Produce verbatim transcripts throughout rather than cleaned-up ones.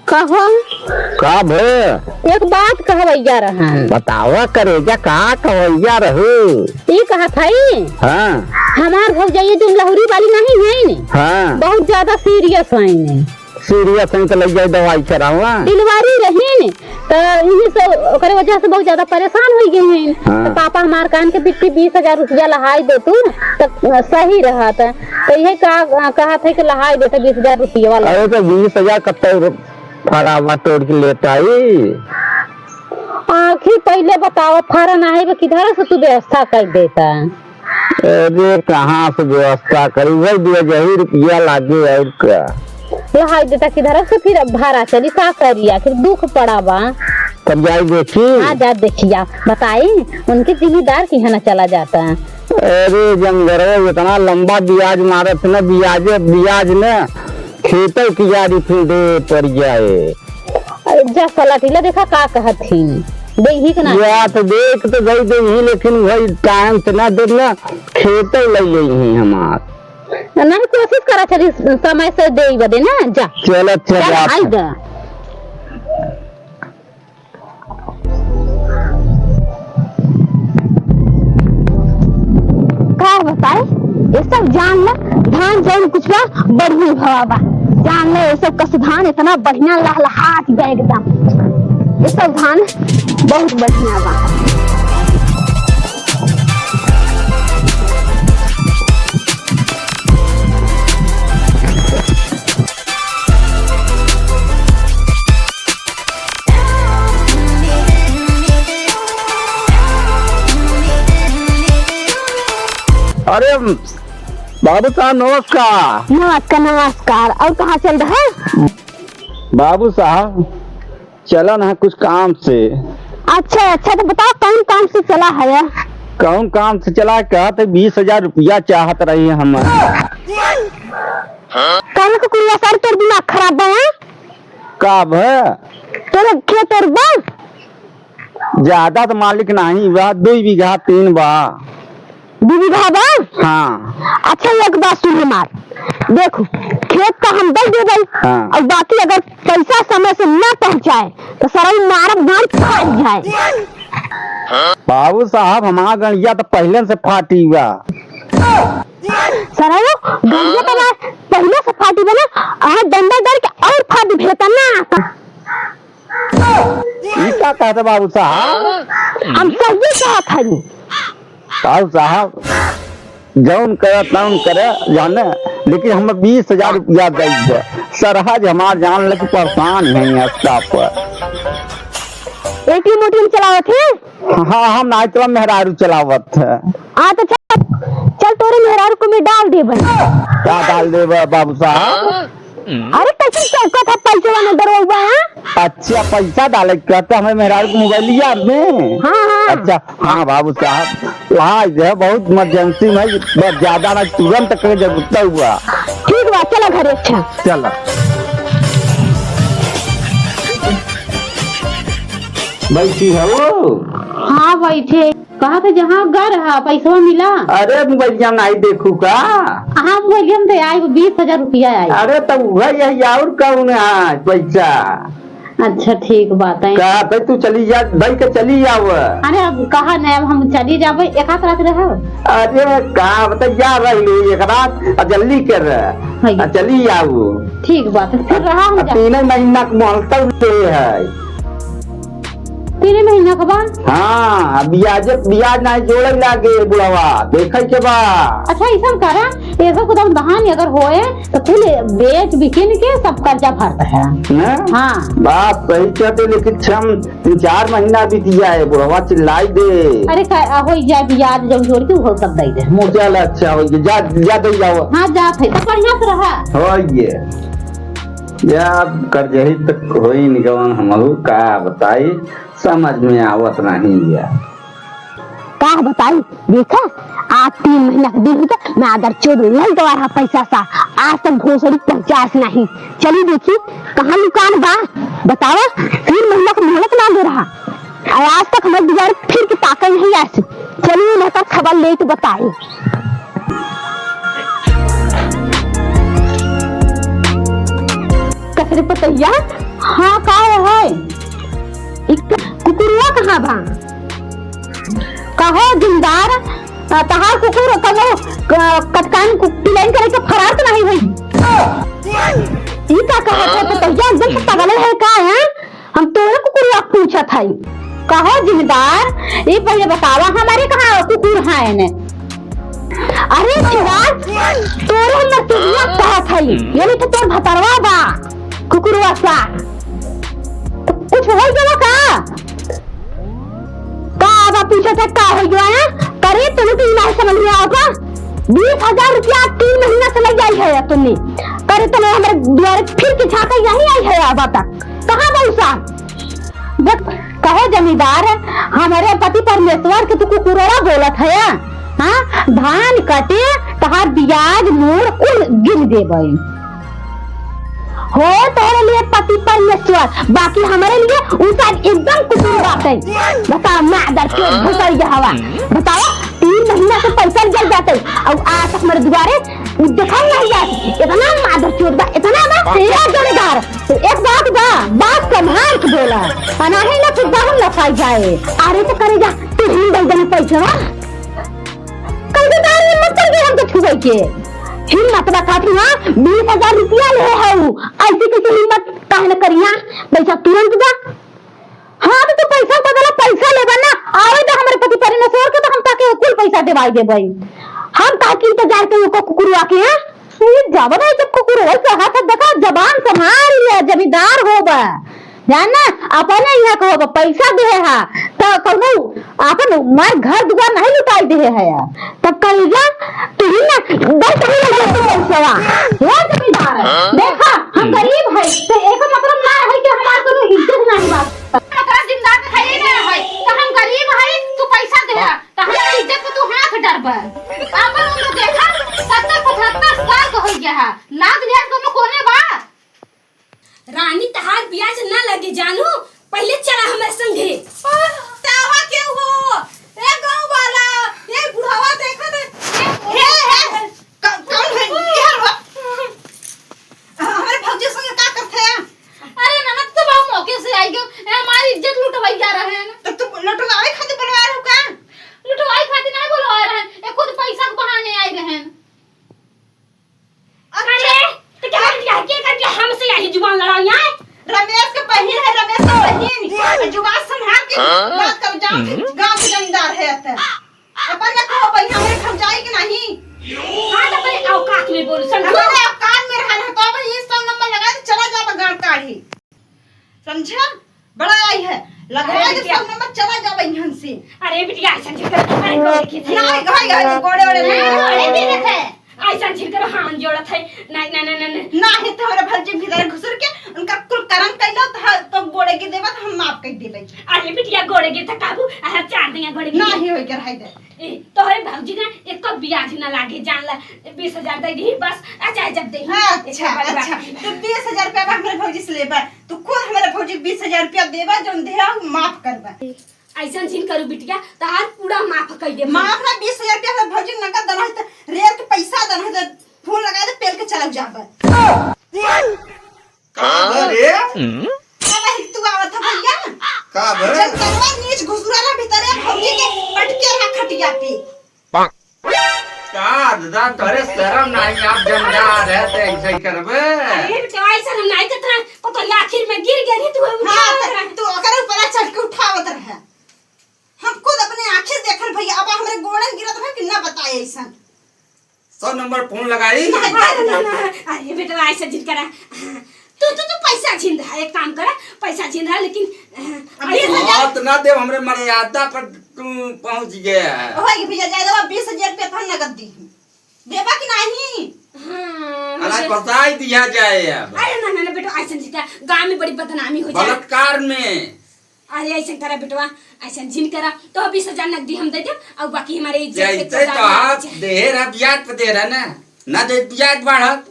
कहो। का भे? एक बात कहवैया रहन। बतावा करेजा, का कहवैया रहू? ई कहत हई, हाँ। हमार भौजाई जो लहुरी वाली नहीं है ने, हाँ। बहुत ज्यादा serious है ने। Serious है तो लग जाए दवाई करावा। Delivery रही ने, तो इही से ओकरे वजह से बहुत ज्यादा परेशान हो गए हैं। हाँ। तो पापा हमार कान के बिट्टी बीस हजार रुपया लहाई दे तू, तो सही रहत। तो यही का, कहत है कि लहाई देते बीस हजार रुपया वाला। अरे तो बीस हजार कत्ते फरावा तोड़ के लेता ही। आखिर पहिले बतावा, फरा नाहीं बा, किधर से तू व्यवस्था कर देता? अरे, कहाँ से व्यवस्था करी? वही दो हजार रुपया लागे, और का? लहाई देता, किधर से फिर अब भाड़ा चली, का करी? आखिर दुख पड़ा बा। तब जाई देखी। हाँ, जा देखिया, बताई, उनके जिम्मेदार की है ना चला जाता। अरे, जंगरवा इतना लंबा ब्याज मारत न, ब्याजे ब्याज न, खेतों की यारी फिर दे पड़ जाए। अरे जा सलाटीला, देखा का कहत ही, देही के ना? या तो देख तो गई देही, लेकिन वही time से ना दे ना, खेतों ले गई ही हमार। नहीं, कोशिश करा चली समय से दे बदे ना, जा। चल, अच्छा, चल, जा। आई दा। का बताए, ये सब जान ले, धान जौन कुछ बा, बढ़िया भवा बा। जान ले, ये सब कस धान इतना बढ़िया लहलहात बा एकदम। ये सब धान बहुत बढ़िया बा। अरे बाबू साहब, नमस्कार। नमस्कार, नमस्कार। और कहाँ चल रहा है? बाबू साहब, चला ना कुछ काम से। अच्छा, अच्छा, तो बताओ कौन काम से चला है? कौन काम से चला? कहत है बीस हजार रुपया चाहत रही हम। कल को कुड़िया सर तोर दिमाग खराब बा, हैं? का भे? तोरे खेत तोर बा? ज्यादा तो मालिक नहीं बा, दुई बीघा तीन बा। दू बीघा बा? हाँ। अच्छा, एक बात सुन हमार, देखो, खेत का हम दे देबै, हाँ। और बाकी अगर पैसा समय से ना पहुँचाए, तो सरऊ मारब, गाँड़ फाट जाए। बाबू साहब, हमार गड़िया तो पहले से फाटी बा। सरऊ, गड़िया तो हमार पहले से फाटी बा ना, अहाँ डंडा डर के और फाटी भेता ना। ई का कहत बाबू साहब? हम सही कहत हनी। बाबू साहब, जौन करे तौन करे जाने, लेकिन हम बीस हजार रुपया दे दे। सरहज हमार जान लेके परेशान है रास्ता पर। ATM उटीएम चलावत है? हाँ, हम नाई चला, मेहरारू चलावत है। हाँ, तो चल, चल तोरे मेहरारू को मैं डाल देबै। का डाल देबै बाबू साहब? अरे, कैसे चौकत है पैसे वाला दरोगा, हाँ? अच्छा, पैसा डाले के कहते हमें मेहरारू के मोबाइलिया में? हाँ, हाँ। अच्छा, हाँ बाबू साहब, हाँ, ये बहुत emergency में, बस ज्यादा ना, तुरंत के जरूरत हुआ। ठीक बा, चला घरे, अच्छा। चला। बैठी है वो? हाँ, बैठे। कहा था जहाँ घर है, पैसवा मिला? अरे, मोबाइलिया नहीं देखू का? हाँ, मोबाइलिया में तो आई, बीस हजार रुपया आई। अरे, तो वह यही और कौन है पैसा? अच्छा, ठीक बात है। का भाई, तू चली जा, भाई के चली आव। अरे, अब कहा नहीं, अब हम चली जाबे, एक आध रात रहो। अरे, का बता, जा रही एक रात, आ जल्दी कर, हाँ। आ चली आऊ। ठीक बात है, फिर रहा हम आ जा। तीन महीना के मोहलत दे है। तीन महीना के बाद? हाँ, ब्याज, ब्याज नहीं जोड़े लागे बुढ़वा, देखे के बा। अच्छा, ऐसा करा, ऐसा कुदाम धान अगर होए, तो कुल बेच बिकिन के सब कर्जा भरत है। हैं? हाँ। बात सही कहते, लेकिन छम तीन चार महीना बीत जाए, बुढ़वा चिल्लाई दे। अरे, का, आ, होई जाए, ब्याज जब जोड़ के, वो सब दे दे, मोड़ दे। चल, अच्छा, होई गया, जा, जा दे जाओ। हाँ, जात है, तो बढ़िया से रहा। होई गया। या कर्जही तक होई निगवन, हमहू का बताई, समझ में आवत नहीं या। का बताई, देखा, आज तीन महीना के दिन होता, मैं आदर चोद लई गवा रहा पैसा सा, आज तक भोसड़ी पहुँचास नहीं। चली देखी, कहाँ लुकान बा, बतावा, तीन महीना के मोहलत मांगे रहा, और आज तक हमारे दुआरे फिर के ताकल नहीं आसी। चलिए, उन्हें का खबर ले तो बताई। कसरे पतैया, हाँ, का है? ई क-, कुकुरवा कहाँ बा? कहो जिमदार, अ, तहार कुकुर कनो क-, कटकान कु-, पिलाइन करे के फरार तो नहीं हुई? ई का कहत है? तो तहिया एकदम से पगले है का, हैं? हम तोरे कुकुरवा पूछत हई। कहो जिमदार, ई पहिले बतावा, हमारे कहाँ कुकुर हैं ने? अरे जिमदार, तोरे हमर कुकुरवा कहत हई, ये नहीं तो तोर भतरवा बा, कुकुरवा सा। कुछ हो गया का? का आवा पूछा था, का हो गया है? करे तने तो इलाज समझ में आओ का? बीस हजार रुपया तीन महीना से लग जाई है तुमने। करे तने हमारे द्वारे फिर के झांका यही आई है अब तक। कहाँ बा उ साहब? बस कहो जमींदार, हमारे पति परमेश्वर के तू कुकुरवा बोलत है, हाँ? धान कटे, तहार बियाज मोर कुल गिन देबई। हो तोहरे लिए पति परमेश्वर, बाकी हमरे लिए उ सब एकदम कुकुर बाटे। बताओ, मादर चोद भोसड़िया हवा। बताओ, तीन महीना से पैसा जल जाते, और आज तक हमारे दुआरे देखल नहीं जात। इतना मादर चोद बा, इतना बा, तेरा जमींदार। तो एक बात बा, बात संभाल के बोला, अनाही ना फिर बाहर लफाई जाए। अरे तो करे जा, तू ही दे देना पैसा। कल के गाड़ी में मत कर दे हमके छुए के। हिम्मत बा खाती, हाँ, बीस हजार रुपया ले है उ। ऐसी कैसे हिम्मत काहे न करिया? पैसा तुरंत दा। हाँ, तो तू पैसा बदला, पैसा लेबा ना, आवे दे हमरे पति परमेश्वर के, तो हम ताके कुल पैसा देवाई देबई। हम ताके इंतजार करी ओकर कुकुरवा के, हाँ? ये जवन है जब कुकुर वही कहा था, देखा, जबान संभाल लिया, जमींदार होबा। जान ना, अपने यहाँ कहो बा, पैसा दे हा, त कौनो आपन मार घर दुआर नहीं लुटाई दे है। तब करेजा, तू ही ना, दस ही ना दे तू पैसवा। हे जमींदार, देखा, हम गरीब है, तो एकर मतलब ना है कि हमार कोनो इज्जत नहीं बा। ओकरा जिंदा तो है ही ना है, तो हम गरीब है, तू पैसा दे हा, तो हमार इज्जत को तू हाथ डरबा। आपन उम्र देखा, सत्तर पचहत्तर साल का हो गया है, लाज लिहाज कोनो कोने बा। रानी, तहार बियाज ना लगे जानू, पहिले चला हमरे संगे। तावा के हो? ए गाँव वाला, ए बुढ़ावा देखत है। ए, हे, हे, क-, कौन है? के हल हो? हमरे भौजी संगे का करत है? अरे ननद तो बाबू मौके से आई गयो, ए हमारी इज्जत लुटवाई जा रहे हैं। तो तू लुटवावे खातिर बुलवा रहे हो का? लुटवाई खातिर नहीं बुलवा रहे हैं, ए खुद पैसा के बहाने आई रहे हैं। अच्छा। अरे, तो क्या कर दिया? क्या कर दिया? हमसे यही जुबान लड़ाई है? रमेश के बहिन है, रमेश के बहिन। जुबान संभाल के हाँ? बात कर, जाओ, हम्म। गाँव के जमींदार है त। अपन न कहो भाई, हमरे घर जाई कि नहीं? हाँ, तो अपने औकात में बोलो, समझो? अपने औकात में रहना, तो अब ये सब नंबर लगा दे, चला जाओ, गाँव काढ़ी। समझा? बड़ा आई है। लगवा अरे दे बिटिया। सब नंबर, चला जाबे यहाँ से। अरे बिटिया, ऐसा झिन कर, अरे गोड़े के थे। नहीं, घाई, घाई, गोड़े, ओड़े नहीं। अरे दे रखे। ऐसा झिन कर, हाथ जोड़त है। नहीं, नहीं, नहीं, नहीं, नहीं। ना है तो हमारे भौजी भीतर घुसर के उनका कुल करम कैलो तो ह-, तो गोड़े के देबा तो हम माफ कर देबे। अरे बिटिया, गोड़े गिर तक काबू, अरे चार दिन गोड़े गिर। नहीं होई के रहाई दे। ए, तोहरे भौजी ना एको बियाज ना लागे, जान ला, बीस हजार दे दी बस, आ चाहे जब दे। अच्छा, अच्छा, तो बीस हजार रुपया बा हमरे भौजी से लेबा, तू खुद हमरे भौजी बीस हजार रुपया देबा, जौन देहा उ माफ करबा। ऐसन झिन करू बिटिया, तहार पूरा माफ कर दे। माफ ना, बीस हजार रुपया हमरे भौजी नगद देना है, तो रेल के पैसा देना है, तो फोन लगा दे, पेल के चला जाबा। का भरे? का भाई तू आवत है भैया? का भरे? जब करवा नीच घुसुरा ना भीतरे भौजी के पटके रहा खटिया पे। का दादा तोरे शर्म नहीं, आप जमींदार है तो ऐसे ही करबे? अरे तो ऐसा हम नहीं करते ना, पता आखिर में गिर गई तू, हाँ, उठा तो रहा। तू ओकरे ऊपर चढ़ के उठावत रहे। हम खुद अपने आँखें देखल भैया, अब हमरे गोड़न गिरत रहे कि ना बताए ऐसा। सौ नंबर फोन लगाई। ना, ना, ना, ना, ना। अरे बेटवा, ऐसा जिन करा। तू, तू, तू पैसा छीन रहा, एक काम करा, पैसा छीन रहा, लेकिन, अ, अभी अरे मत ना दे, हमरे मर्यादा पर तू पहुँच गया है। ओए भैया, जाए दो, बीस हजार रुपया तो नगद दी। देबा कि नहीं? हाँ, अरे मुझे बताई दिया जाए अब। अरे ना, ना, ना, बेटवा, ऐसा जिन करा, गाँव में बड़ी बदनामी हो जाए। बलात्कार में। अरे ऐसे करा बेटवा, ऐसे झिन करा, तो बीस हजार नकदी हम दे देब, और बाकी हमारे इज्जत पे जैसे तो तो दाम हाथ लगे। दे रहा, ब्याज पे दे रहा ना, ना दे ब्याज बढ़त,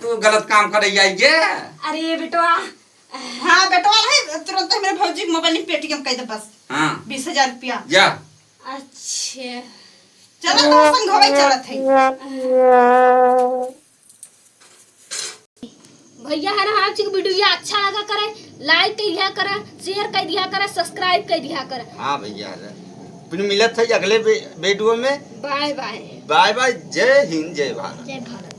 तू गलत काम करे जाइए। अरे बेटवा। हाँ बेटवा, है तुरंत मेरे भौजी के मोबाइल में पेटीएम कर दे बस। हाँ। बीस हजार रुपया। जा। अच्छा। चलो तो संग होवे चलत है। भैया है ना, आप जी के video अच्छा लगा करे, like कर दिया करे, share कर दिया करे, subscribe कर दिया करे। हाँ भैया है। फिर मिलत है अगले वे-, video में। Bye bye। Bye bye। जय हिंद, जय भारत। जय भारत।